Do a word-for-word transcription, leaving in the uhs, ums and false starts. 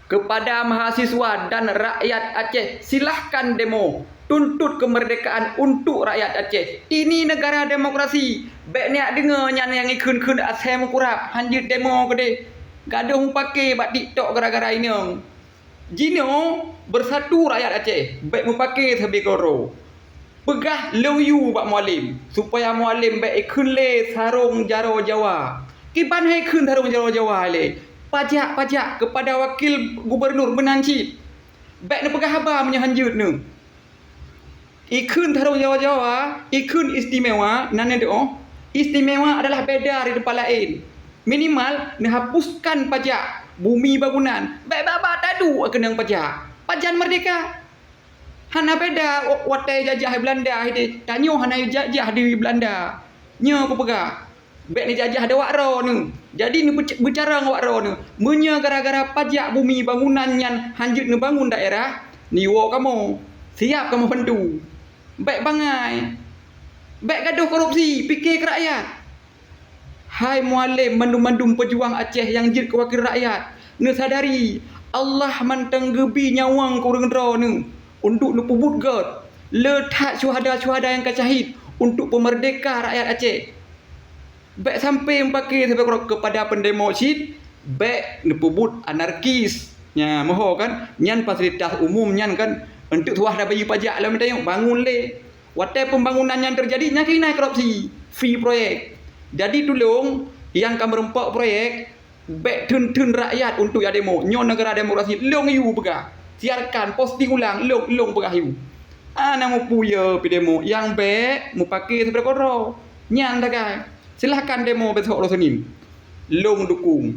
Kepada mahasiswa dan rakyat Aceh, silahkan demo, tuntut kemerdekaan untuk rakyat Aceh. Ini negara demokrasi. Bék neujak deungoe nyan nyang ikheun-kheun asai meukurab, hanjeuet demo keudeh. Gadôh mupake bak TikTok gara-gara inong. Jinoe bersatu rakyat Aceh, bék mupake sabe keudroe. Peugah lôn yue bak Mualem, supaya Mualem bék ikheun lé sarong jaroe Jawa. Kiban hai kheun sarong jaroe Jawa lé? Pajak-pajak kepada wakil gubernur meunan cit. Bék neupeugah haba meunyoe hanjeuet neuh. Ikheun sarong jaroe Jawa, ikheun istimewa, nan nyan teuh. Istimewa adalah beda dari tempat laén. Minimal neuhapuskan pajak bumi bangunan. Bék babah taduek keunong pajak. Pajan merdeka. Hana beda watée jajah Belanda hideh. Tanyoe hana jajah di Belanda. Nyoe kupeugah, bék neujajah dewak droeneuh. Jadi neubeuc-, beucarông awak droeneuh. Meunyoe gara-gara pajak bumi bangunan nyan hanjeuet neubangun daerah, neuwoe kamoe. Siap kamoe bantu. Bék bangai. Bék gadôh korupsi, pike keu rakyat. Hai Mualem mandum-mandum peujuang Aceh nyang jeuet keu wakil rakyat, neusadari Allah mantong geubi nyawöng keu ureuëng droeneuh untuk neupeubuet gét le that syuhada-syuhada nyang ka syahid untuk peumeurdeka rakyat Aceh. Bék sampai mupake sabe keudroe kepada peundemo cit, bék neupeubuet anarkis. Nya, moho kan? Nyan fasilitas umum nyan kan? Untuk suah tabayeue pajak lom tayong bangun lé. Watée pembangunan nyan teujadi, nyan keuh na korupsi, fee proyek. Jadi tulông nyang ka meurumpok proyek, bék theun-theun rakyat untuk jak demo. Nyoe negara demokrasi, lôn yue peugah. Siarkan, posting ulang, lôn, lôn peugah yue. Hana mupeue pidemo, nyang bék mupake sabe keudroe. Nyan sagai. Silahkan demo besok uroe Senin. Lôn dukung.